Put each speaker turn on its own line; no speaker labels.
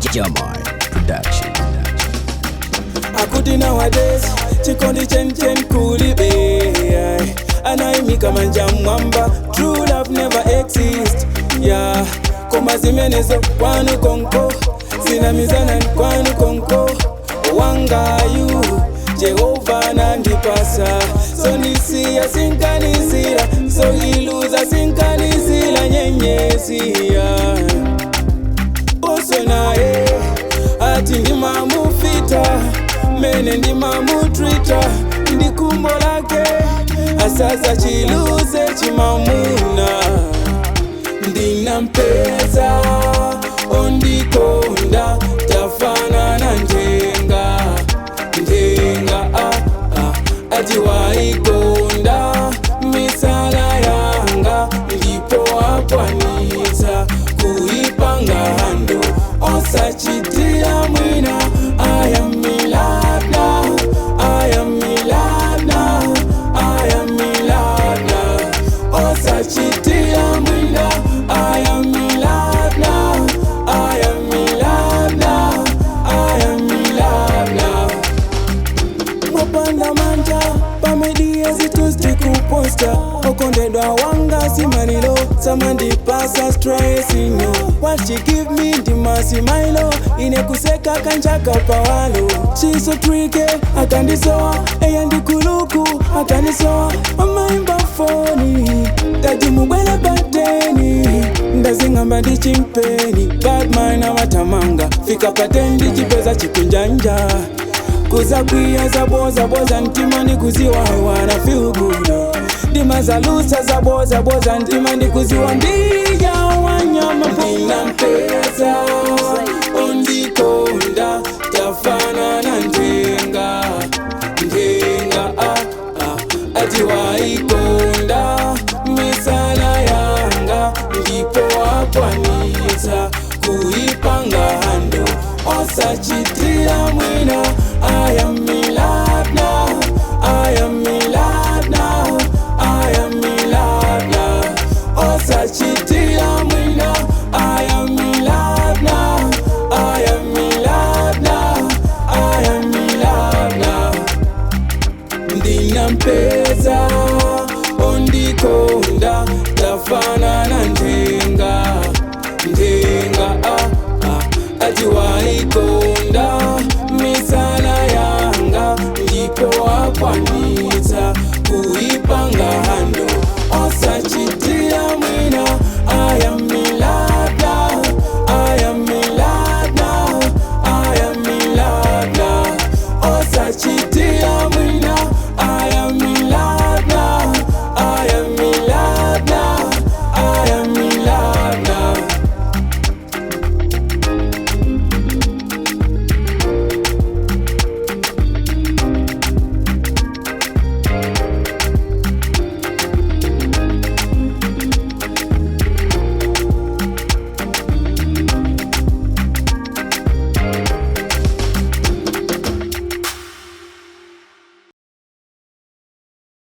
Jamar Production.
Akuti nowadays chikondi chen kulibe. Anaimika manja mwamba, true love never exist, yeah. Koma zimenezo kwanu konko, zinamizana kwanu konko. Wangayu Jehova nandipasa, so nisiya sinkanizira, so iluza sinkanizira nyenyezi, yeah. Oso naye ati ndimamufita mene ndimamutrita, ndikumbo lake asaza chiluze chimamuna. Ndinampeza ondikonda, tafanana njenga njenga, ah, ah. Ati waikonda misala yanga, ndipo akwanitsa kuipanga hando osachitira mwina. I am in love now, I am in love now, I am in love now. Osachitira mwina. I am in love now, I am in love now, I am in love now. Mopanda manja pamedia zituzitikuposta, okondedwa wanga simalilo samandipasa stress ino. What she give me ndimasimailo, ine kuseka kanjaka pawalo. She's so tricky, akandisowa eya ndikuluku akanisowa amaimba foni tati mubwele pateni, ndazing'amba ndichimpeni badman amatamanga fika pateni chipeza chikunjanja kuzakwiya zabozaboza mtima ndikuziwa wana feel good ndimazalusa zabozaboza mtima ndikuziwa ndija wanyama. Ndinampeza ondikonda, tafanana njenga njenga, ah, ah. Ati waikonda misala yanga, ndipo akwanitsa kuipanga hando osachitira mwina. I am in love now, I am in love now, I am in love now. Osachitira mwina. I am in love now, I am in love now, I am in love now. Ndinampeza ondikonda, tafanana njenga njenga, ah, ah. Ati waikonda misala yanga, ndipo akwanitsa kuipanga hando.